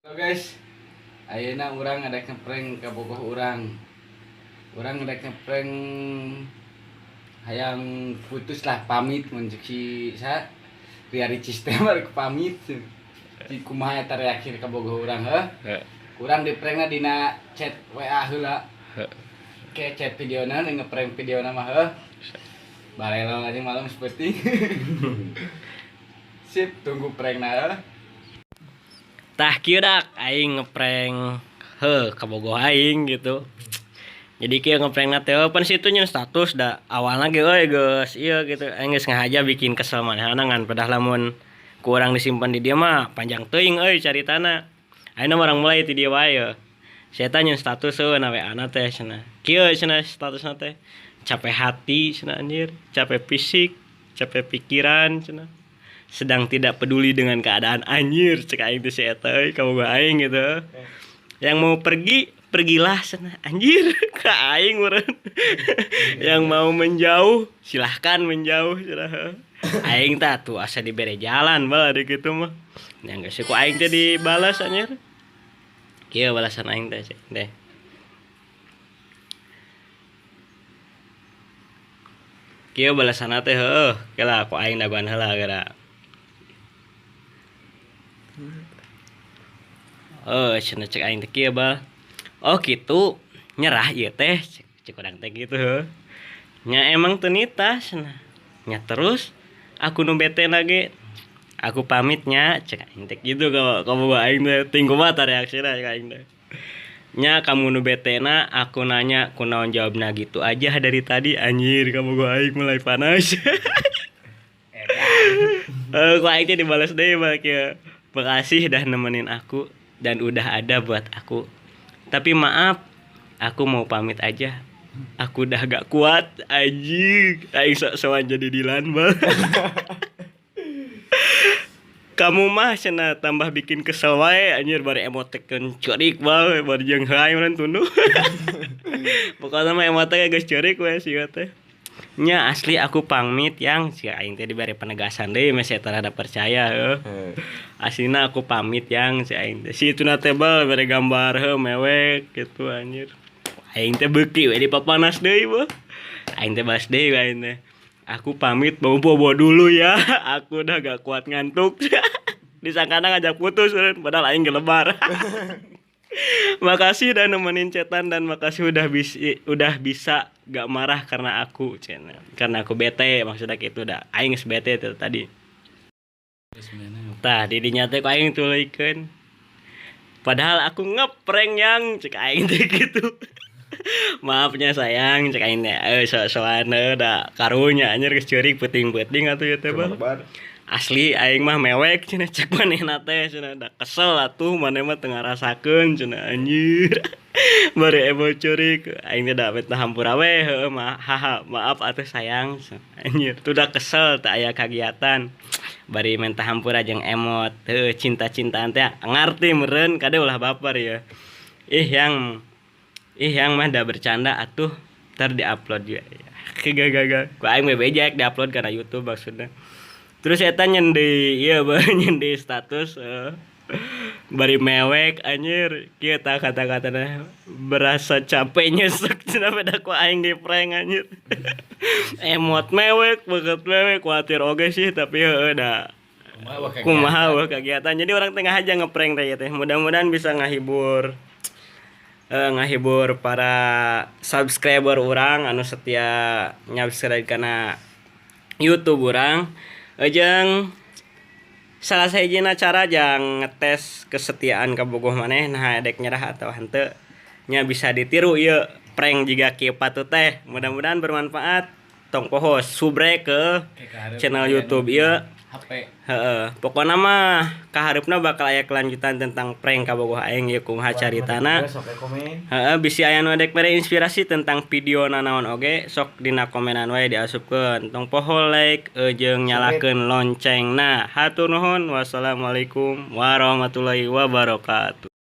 Halo guys, ayeuna urang ada ngeprank kabogoh urang. Urang ada ngeprank hayang putus lah, pamit mun cek si sa Ria Ricis teh mah rek pamit. Di kumaha eta reaksi kabogoh urang heuh? Heeh. Urang di prankna dina chat WA heula. Heeh. Ke chat videona ngeprank videona mah heuh. Barelo aja malam seperti. Sip, tunggu prankna heuh. Tah kieu dak aing ngeprank heuh kabogoh aing gitu. Jadi kieu ngeprank teh pan situ nyeun status da awalna ge euy geus ieu gitu aing geus ngahaja bikin kesel manehna ngan pedah lamun ku urang disimpan di dieu mah panjang teuing euy caritana. Ayeuna urang mulai ti dieu wae yeuh. Si eta nyeun status heuh na WA-na teh cenah. Kieu cenah statusna teh. Capek hati cenah anjir, capek fisik, capek pikiran cenah. Sedang tidak peduli dengan keadaan anjir cek aing teh si eta euy kabogoh aing gitu. Yang mau pergi, pergilah cenah anjir ka aing meureun. Yang mau menjauh, silahkan menjauh cenah. Aing tah tuh asa dibere jalan bae di kitu mah. Nya geus ku aing teh dibalas anjir. Kieu balasan aing teh cek teh. Kieu balasanna teh heueuh, kela ku aing dagoan heula geura. Oh, cenah cek aing teh kieu bal. Oh kitu nyerah ieu teh cek urang teh kitu heuh. Nya emang teu nitah cenah. Nya terus aku nu bete na ge. Aku pamit nya cek aing teh kitu ka kabogoh aing teh ting kumaha tah reaksina cek aing teh. Nya kamu nu bete na aku nanya kunaon jawabna gitu aja dari tadi anjir kabogoh aing mulai panas. Ku aing teh dibales deui bal kieu. Makasih dah nemenin aku dan udah ada buat aku. Tapi maaf, aku mau pamit aja. Aku udah gak kuat anjing. Aing sok-sokan jadi Dilan bal. Kamu mah cenah tambah bikin kesel wae anjir bari emotekeun ceurik bal bari jeung heai meureun tunduh. Pokona mah emote geus ceurik we sia teh. Nya asli aku pamit yang si aing teh diberi penegasan deui meh saya terhadap percaya heuh. Aslina aku pamit yang si aing teh. Si ituna teh bal bere gambar heuh mewek gitu anjir. Aing teh beuki we dipapanas deui beuh. Aing teh balas deui aing teh. Aku pamit mau bobo dulu ya. Aku udah gak kuat ngantuk. Disangkana ngajak putus padahal aing gelebar. Makasih udah nemenin cetan dan makasih udah bisa gak marah karena aku cena. Karena aku bete maksudnya gitu dah. Aing geus bete itu tadi. Tah di dinya teh ku aing tuluykeun. Padahal aku ngeprank yang cek aing teh gitu. Maafnya sayang cek aing teh sok-sokan da karunya anjir geus ceurik peuting-peuting atuh ieu teh bang. Asli aing mah mewek cenah cek manehna teh cenah da kesel atuh maneh mah teu ngarasakeun cenah anjir. Bari emo ceurik aing teh da minta hampura we heueuh mah haha maaf atuh sayang anjir tuh da kesel teu aya kagiatan. Bari minta hampura jeung emot heueuh cinta-cintaan teh ngarti meureun kade ulah baper ya. Ih yang mah da bercanda atuh tar diupload juga. Gagal. Ku aing mah beja diupload kana YouTube maksudna. Terus eta nyendi ieu nyendi status bari mewek anjir kieu tah kata-katana berasa capek nyesek cenah beda ku aing di prank anjir. Emot mewek banget mewek khawatir oge sih tapi heueuh da kumaha wah kegiatan. Jadi orang tengah aja ngeprank teh teh. Mudah-mudahan bisa ngahibur ngahibur para subscriber urang anu setia nyubscribe kana YouTube urang. Jeung salah sahijina cara jang ngetes kesetiaan kabogoh maneh nah dek nyerah atau henteu nya bisa ditiru ieu prank jiga kieu patut teh. Mudah-mudahan bermanfaat. Tong poho subrek ke channel YouTube ieu. HP. Heeh, pokona mah kahareupna bakal aya kelanjutan tentang prank kabogoh aing ieu kumaha caritana. Heeh, bisi aya nu dek mere inspirasi tentang video nanaon oge sok dina komenan wae diasupkeun. Tong poho like jeung nyalakeun loncengna. Hatur nuhun. Wassalamualaikum warahmatullahi wabarakatuh.